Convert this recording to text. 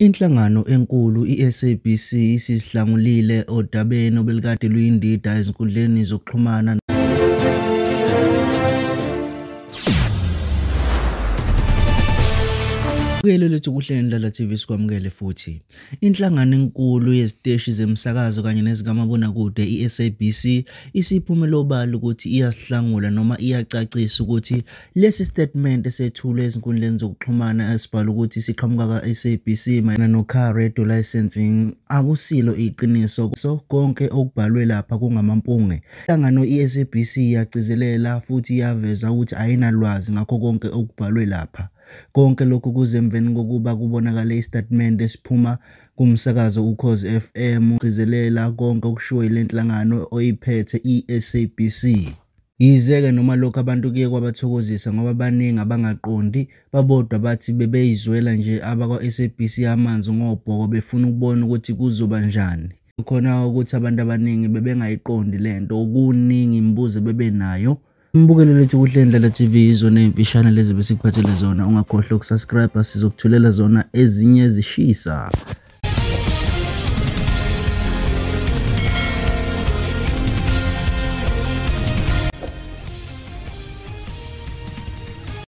Inhlangano enkulu i-SABC isizihlangulile odabeni obelikade luyindida ezinkundleni zokuxhumana. Kuyelo lethu kuhle Ndlala TV sikwamukele futhi. Inhlangano enkulu yeziteshi zemsakazo kanye nezikamabonakude i-SABC isiphumele obala ukuthi iyasihlangula noma iyacacisa ukuthi lesi statement esethulwe ezinkundleni zokuxhumana esibhala ukuthi siqhamuka ka-SABC mayelana no-car radio licensing akusilo iqiniso. So konke okubhalwe lapha kungamampunge. Inhlangano i-SABC iyagcizelela futhi iyaveza ukuthi ayinalwazi ngakho konke okubhalwe lapha. Konke lokhu kuze emveni kokuba kubonakale isitatimende esiphuma kumsakazo Ukhozi FM ugcizelela konke okushiwo yile nhlangano oyiphethe i-SABC. Yize-ke noma lokhu abantu kuye kwabathokozisa ngoba baningi abangaqondi, babodwa bathi bebeyizwela nje abakwa-SABC amanzi ngobhoko befuna ukubona ukuthi kuzoba njani. Khona ukuthi abantu abaningi bebengayiqondi lento, kuningi imibuzo bebenayo. Mbukelo lethu kuhle Ndlala TV izona ey'mfishane lezi besikuphathele zona. Ungakhohlwa ukusubscribe, sizokuthulela zona ezinye ezishisa.